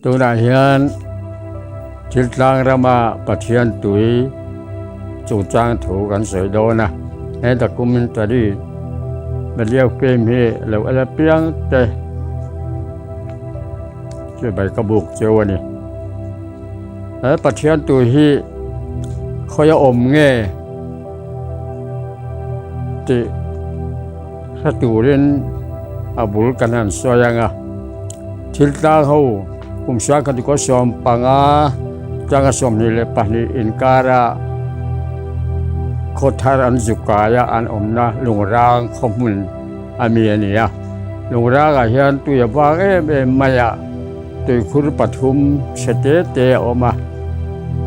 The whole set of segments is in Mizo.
Tunah hian thil tlang rama Pathian tui chungchang thu kan sawi dawn a, he documentary video film hi lo en apiang te chibai ka buk cheu a ni. He Pathian tui hi khawi a awm nge tih hre turin a bul kan han sawi ang a, thil tlang ho kum sangkhatikua 15 tanga 22 inkara khaw thar an zu kai a an awmna lungrang khaw hmun a mi a ni a, lungrangah hian tui a vang em em mai a. Tuikhur pathum chhe te te a awm a,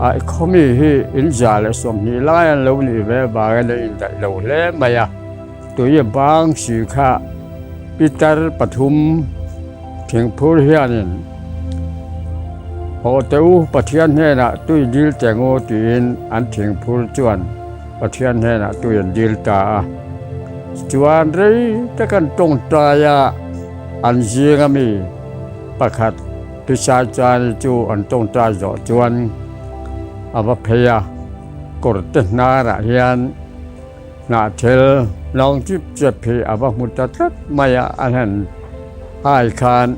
a khawmi hi in 120 lai an lo nih ve avangin a indaih lo hle mai a, tui a bang si kha pitar pathum thingphur hianin Haw teh u Pathian hnenah tui dil teh ngu tiin an thingphur chuan Pathian hnenah tui an dil ta a, chuan rei tak an tawngtai a. An zing ami pakhat Pisai Chani chu an tawngtai zawh chuan a va phei a, kawrte hnarah hian hnahthel lawng chip chep hi a va hmu ta tlat mai a, an han hai khan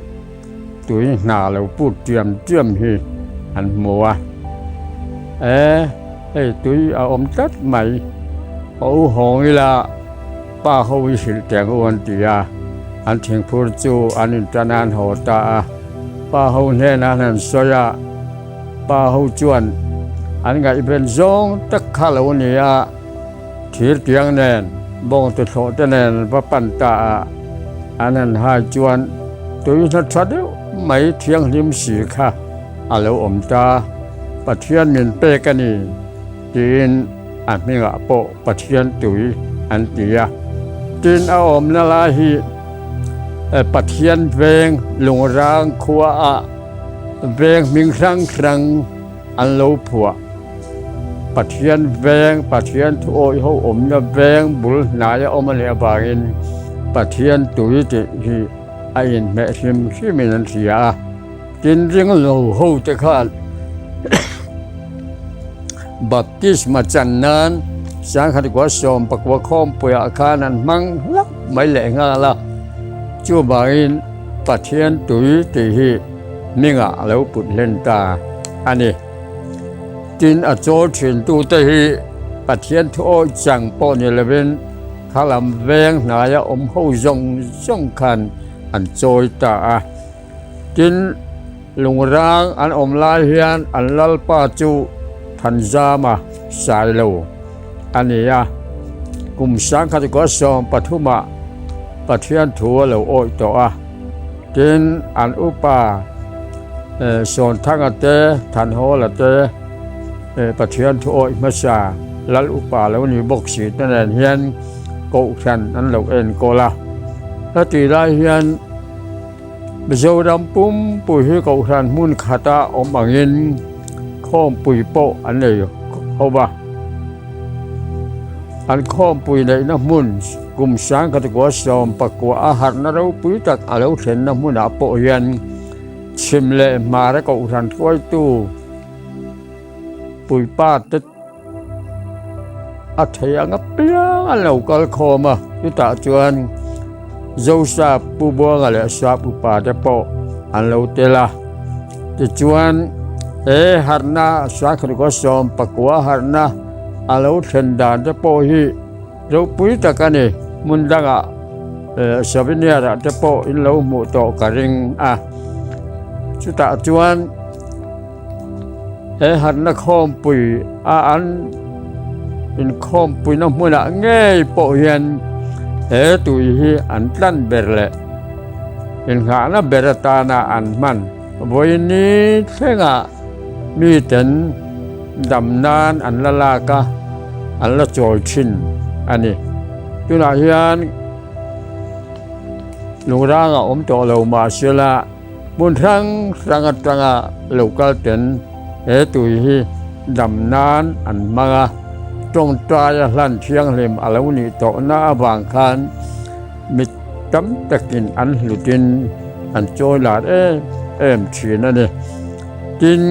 tui hna lo put tiam tiam hi an hmu a, e hei tui a awm tlat mai, a u hawng ila. Pa ho i hrilh teng u an ti a, an thingphur chu an intan a an haw ta a. Pa ho hnenah an han sawi a, pa ho chuan an ngaihven zawng tak kha lo ni a, thir tiang nen, bawng tuthlawh te nen an va pan ta a, an han hai chuan tui hna tha deuh mai thianghlim si kha a lo awm ta, Pathian min pek a ni tiin. A hmingah pawh Pathian tui an ti a. Tin, a awmna lai hi Pathian veng lungrang khuaah veng hming hrang hrang an lo phuah. Pathian veng, Pathian thuawih ho awmna veng bul hnaia awm a nih avangin Pathian tui tih hi a inhmeh hrim hrimin an hria a. Tin, ringlo hote khan Baptisma chan nan 1919 khawmpuiah khan an hmang hlauh mai leh nghal a, chuvangin Pathian tui tih hi hmingah a lo put hlen ta a ni. Tin, a chawl thintute hi Pathian thuawih chang pawh ni lovin khalam veng hnaia awm ho zawng zawng khan an chawi ta a. Tin, lungrang an awm lai hian an lalpa chu Thanzama Sailo a ni a, kum 1913-ah Pathian thu a lo awih tawh a. Tin, an upa Sawnthanga te, Thanhawla te, Pathian thu awih hmasa lal upa lo ni bawk si te nen hian kohhran an lo enkawl a. Heti lai hian Mizoram pumpui hi Kohhran hmun khata awm angin khawmpui pawh an nei ho va. An khawmpui neihna hmun kum 1919 a harhna ropui tak a lo thlenna hmunah pawh hian chhim leh hmara Kohhran hruaitu puipa te A thei ang apiang an lo kal khawm a, chutah chuan Joseph Pu Buanga leh Sap upa te pawh an lo tel a. Tichuan he harhna Sakhrikaw 19 harhna a lo thlen dan te pawh hi ropui tak a ni. Hmun dangah souvenir ah te pawh in lo hmuh tawh ka ring a, chutah chuan. He harhna khawmpui a an inkhawmpuina hmunah ngei pawh hian he tui hi an tlan ber leh inghahna ber atana an hman. Vawiin thlengah miten dam nan an la lak a, an la chawi thin a ni. Tunah hian lungrang a awm tawh lo mahsela, Hmun hrang hrang atanga lo kal ten he tui hi dam nan an hmang a, tawngtaia hlan thianghlim a lo nih tawhna avang khan mi tam takin an hlutin an chawi lar em em thin a ni. Tin,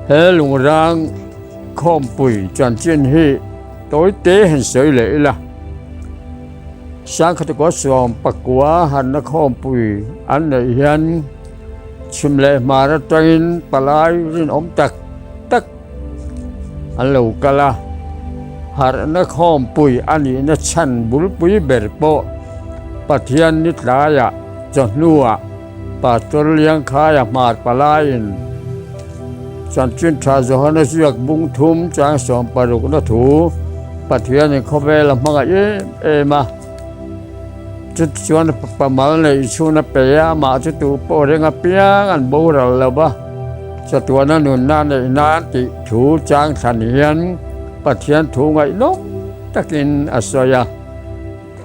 he lungrang khawmpui chanchin hi tawi te han sawi leh ila. Sangkhatakua sawm pakua hanna khawmpui an neih hian chhim leh hmar atangin palai rinawm tak tak an lo kal a, harhna khawmpui a nihna chhan bulpui ber pawh Pathian ni tlaiah chawhnuah Pastor Liangkhaia hmar palaiin Chanchin Tha Johana ziak bung thum chang 60na thu Pathianin khawvel a hmangaih em em a, chutichuan pamal neih chhun a pe a, amah chu tu pawh reng apiang an boral lo va, chatuana nunna neih nan tih thu chang thlan hian Pathian thu ngaihnawm takin a sawi a.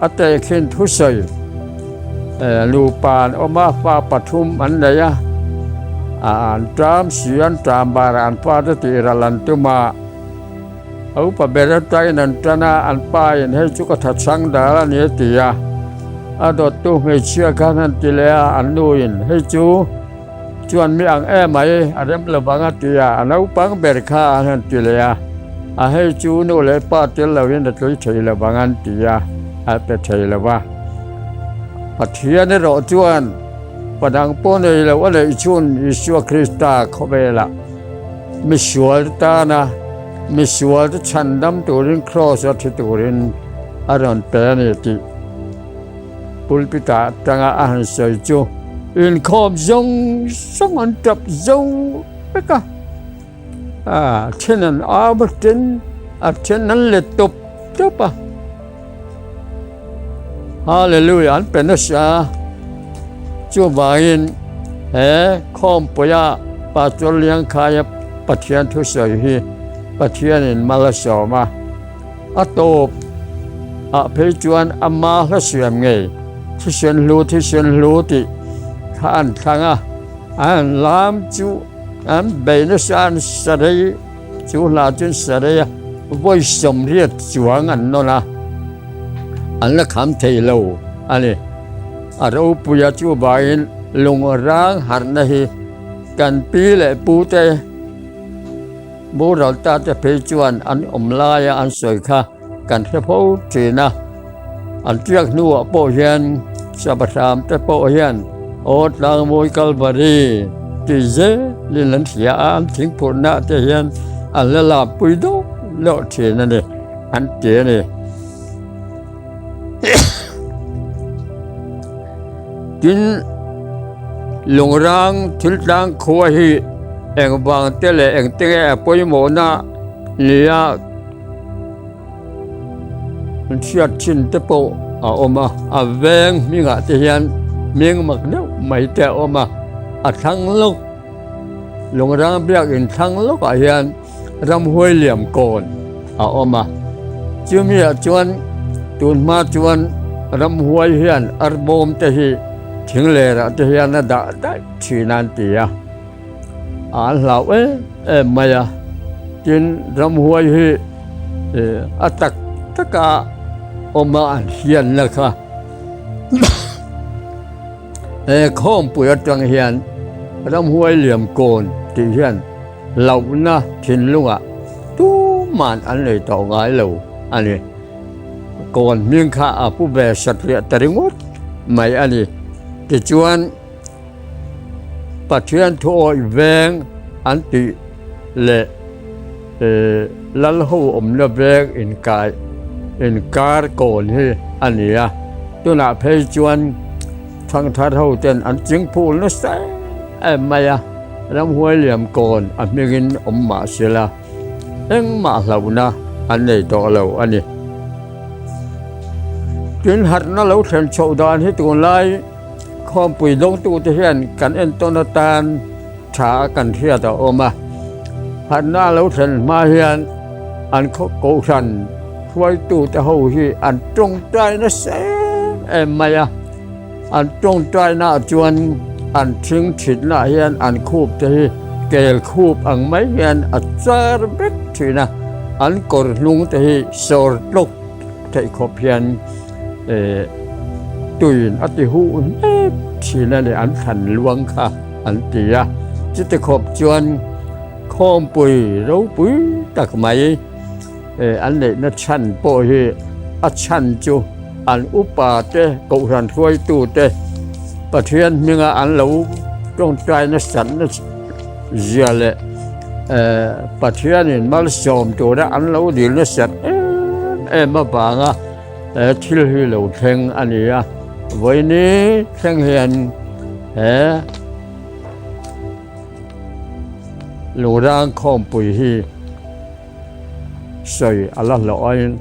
A tehkhin thusawi nupa an awm a, fa pathum an nei a, an ṭam si, an ṭam barah an fate tih ral an tum a, a upa ber atangin an ṭan a, an pa in hei chu ka tha chhang dal a ni a ti a, a dawttu hmeichhia khan han ti leh a, an nu in hei chu chuan mi ang em mai a rem lo vang a ti a, a naupang ber kha an han ti leh a, a hei chu nu leh pa tel loin a tlui thei lo vang an ti a, a pe thei lo va. Pathian erawh chuan pa dang pawh nei lo a neih chhun Isua Krista khawvelah misual tana misual te chhandam turin kraws a thi turin a rawn pe a ni tih Pulpit ah atanga a han sawi chu inkhawm zawng zawng an tap zo vek a, a then an au a then a then an let tawp tawp a, Hallelujah an pe nasa a, chuvangin he khawmpuia Pastor Liangkhaia Pathian thusawi hi Pathianin mal a sawm a. A tawp ah phei chuan ama hla siam ngei thisen hlu thisen hlu tih kha an thlang a, an lam chu an bei nasa an sa rei chu hla chu an sa rei a, vawi 80 chuang an nawn a, an la kham thei lo a ni. A ropuia chu vangin lungrang harhna hi kan pi leh pu te, Boral ta te phei chuan an awm laia an sawi kha kan hre fo thin a, an tiak hnuah pawh hian Sabahram te pawh hian Aw Tlangmawi Kalvari tih zelin an hria a, an thingphurhna te hian an la lampui deuh deuh thin a ni, an ti a ni. Tin, lungrang thil tlang khua hi engvang te leh engte nge a pawimawhna nia hriat thin te pawh a awm a, a veng hmingah te hian hming mak deuh mai te a awm a, a thlang lawk lungrang biakin thlang lawkah hian. Ramhuai liam kawn a awm a, chumi ah chuan tun hma chuan ramhuai hian arbawm te hi thing lerah te hian a dah daih thin a an ti a, an hlau em em mai a, tin ramhuai hi a tak tak a awm a an hriatna kha he khawmpui atang hian ramhuai liam kawn tih hian. Hlauhna thinlungah tuman an nei tawh ngai lo a ni. Kawn hming kha a pu ve satliah ta ringawt mai a ni. Tichuan, Pathian thuawih veng an tih leh Lalho awmna veng inkai inkar kawn hi a ni a. Tunah phei chuan thangthar ho ten an chingphul nasa em mai a. Ramhuai liam kawn a hmingin awm mah sela, engmah hlauhna an nei tawh lo a ni. Tin harhna lo thlen chhoh dan hi tunlai khawmpui dawngtute hian kan entawn atan tha a kan hriat a awm a. Harhna a lo thlen hma hian an kohhran hruaitute ho hi an tawngtai nasa em em mai a. An tawngtainaah chuan an thing thitnaah hian an khup te hi kel khup ang mai hian a char vek thin a, an kawr hnung te hi sawr tlawk theih khawp hian eh tuiin a ti huh hnep thin a ni, an thlan luang kha an ti a. Chuti khawp chuan khawmpui ropui tak mai an neihna chhan pawh hi a chhan chu an upa te, kohhran hruaitu te Pathian hminga an lo tawngtai nasatna zia leh Pathianin malsawm tura an lo dil nasat em em avanga He thil hi lo thleng a ni a, vawiini thleng hian he Lungrang khawmpui hi sawi a la hlawh ain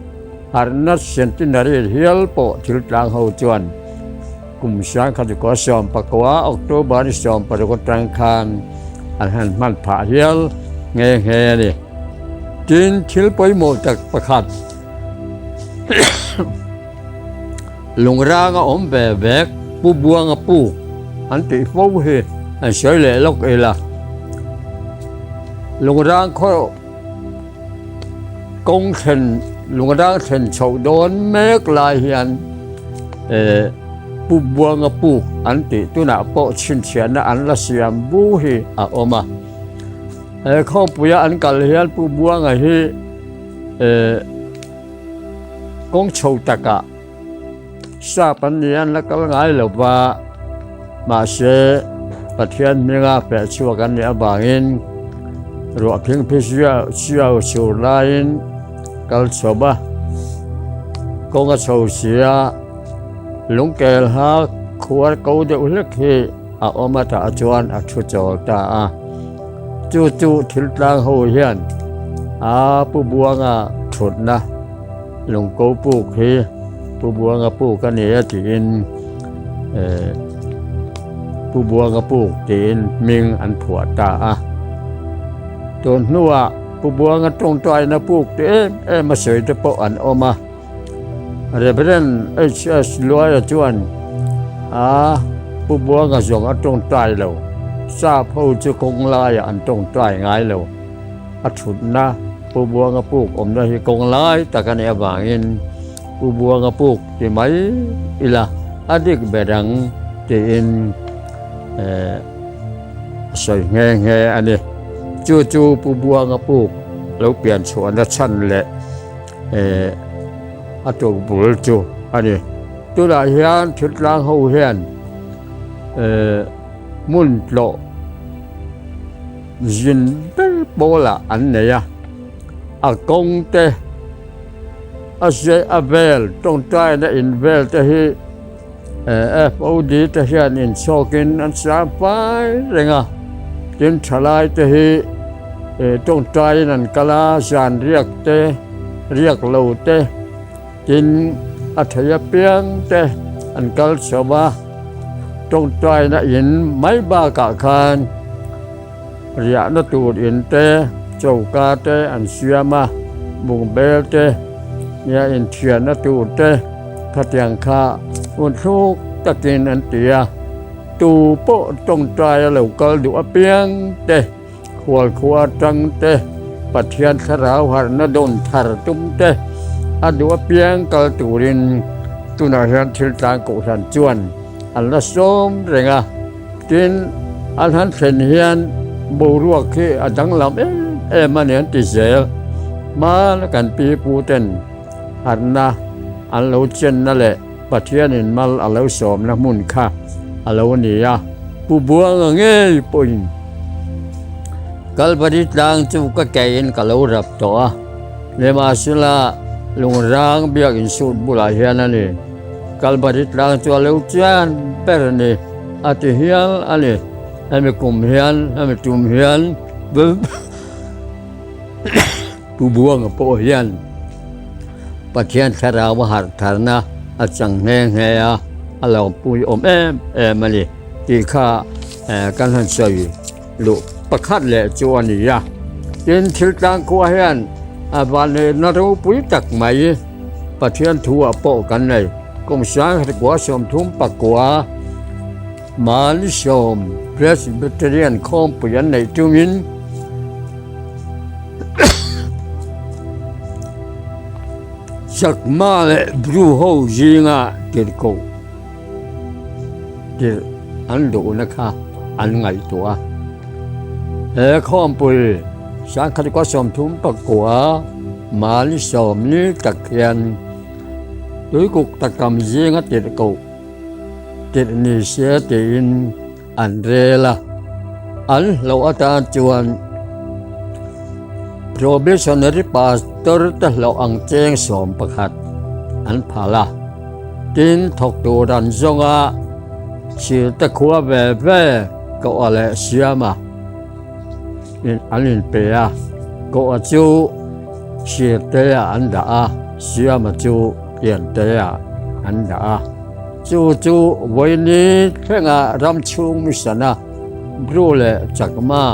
harhna centenary hial pawh thil tlang ho chuan kum 1919 October ni 16 atang khan an han hman phah hial nghe nghe a ni. Tin, thil pawimawh tak pakhat. Lungrang a awm ve vek, Pu Buanga puk an tih fo hi an sawi leh lawk ila. Lungrang khaw kawng thlen, lungrang thlen chhoh dawn mek lai hian Pu Buanga puk an tih tunah pawh chhinchhiahna an la siam bu hi a awm a. He khawpuia an kal hian Pu Buanga hi Kawng chho takah sap an ni an la kal ngai lo va, mahse Pathian hminga feh chhuak an nih avangin ruah phingphi chiau chhur laiin kal chhawp a, kawng a chho si a, lungkel ha khuar ko deuh hlek hi a awm a tah chuan a thu chawl ta a. Chu chu thil tlang ho hian a Pu Buanga thutna lungko puk hi Pu Buanga puk a ni a tiin Pu Buanga puk tiin hming an phuah ta a. Tun hnuah Pu Buanga tawngtaina puk te em em a sawi te pawh an awm a. Reverend HS Luaia chuan a Pu Buanga zawng a tawngtai lo, sap ho chu kawng laiah an tawngtai ngai lo. A thutna Pu Buanga puk awmna hi kawng lai tak a nih avangin Pu Buanga puk ti mai ila a dik ber ang tiin a sawi nghe nghe a ni. Chu chu Pu Buanga puk lo pian chhuahna chhan leh a tuk bul chu a ni. Tunah hian thiltlang ho hian hmun tlawh zin ber pawlah an nei a, a kawng te a zeh a vel tawngtaina in vel te hi FOD te hian inchhawkin an siam fai reng a, tin thalai te hi tawngtaiin an kal a, zan riak te, riak lo te, tin a thei apiang te an kal chho a, tawngtaina in mai bakah khan riahna tur in te, choka te an siam a, bungbel te, nia inthianna tur te. Khatiang kha hun thluk takin an ti a, tu pawh tawngtai a lo kal duh apiang te, khualkhua atang te, Pathian thlarau harhna dawn thar tum te, a duh apiang kal turin tunah hian thil tlang kohhran chuan an la sawm reng a. Tin, an han thlen hian boruak hi a danglam em em a ni an ti zel. Hmana kan pi pu ten Harhna an lo chenna leh Pathianin mal a lo sawmna hmun kha a lo ni a. Pu Buanga ngei pawhin Kalvari tlang chu ka keiin ka lo rap tawh a, nimahsela Lungrang biakin suit bulah hian a ni. Kalvari tlang chu a lo chian ber a ni, a ti hial a ni. Hemi kum hian, hemi tum hian Pu Buanga pawh hian Pathian thlarau a harh tharna a chang nghe nghe a, a lo pui awm em em a ni tih kha kan han sawi luh pakhat leh chu a ni a. Tin, thil tlangkhua hian a vanneihna ropui tak mai Pathian thu-ah pawh kan nei. Kum 1939 Mali sawm Presbyterian khawmpui an neih tungin Chakma leh Bru ho zinga tirhkoh tirh. an duhna kha an ngaihtuah a. He khawmpui sangkhatkua 39 mahni sawmni tak hian tuikuk takam zinga tirhkoh tirh ni se tiin an rel a, an hlauh atan chuan Probationary Pastor te hlauh ang cheng 11 an phal a, tin thawk tur an zawng a, Sirte khua ve ve koh a leh siam a an inpe a, koh a chu Sirte ah an dah a, siam a chu Piante ah an dah a. Chu chu vawiini thlenga ram chhung mission a Bru leh Chakma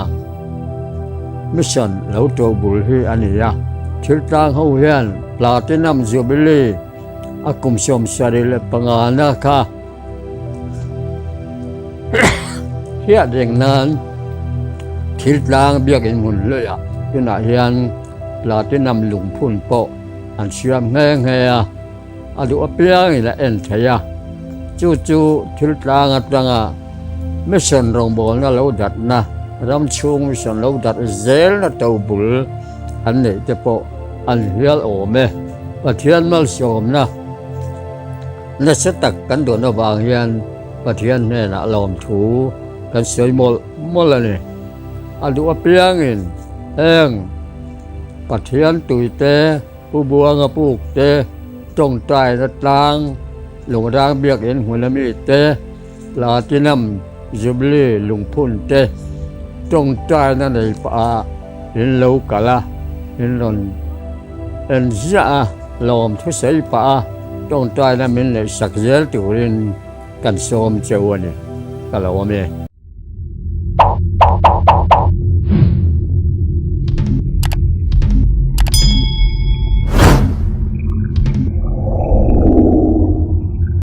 mission lo to bul hi a ni a. Thil tlang ho hian Platinum Jubilee a kum 75 na kha hriat reng nan thil tlang biakin hmun hluiah tunah hian Platinum lungphun pawh an siam nghe nghe a. A duh apiangin a en thei a, chu chu thil tlang atanga mission rawngbawlna lo darhna, ram chhung mission lo darh zelna tobul an neih te pawh an hial awm e. Pathian malsawmna nasa tak kan dawn avang hian Pathian hnenah lawmthu kan sawi mawlh mawlh a ni. A duh apiangin heng Pathian tuite, Pu Buanga puk te, tawngtaina tlang, Lungrang biakinn hmun ami te, Platinum Jubilee lungphun te, tawngtaina nei pah ah in lo kal a, in rawn en ziah a, lawm thusawi pah a, tawngtaina min neihsak zel turin kan sawm cheu a ni, ka lo awm e.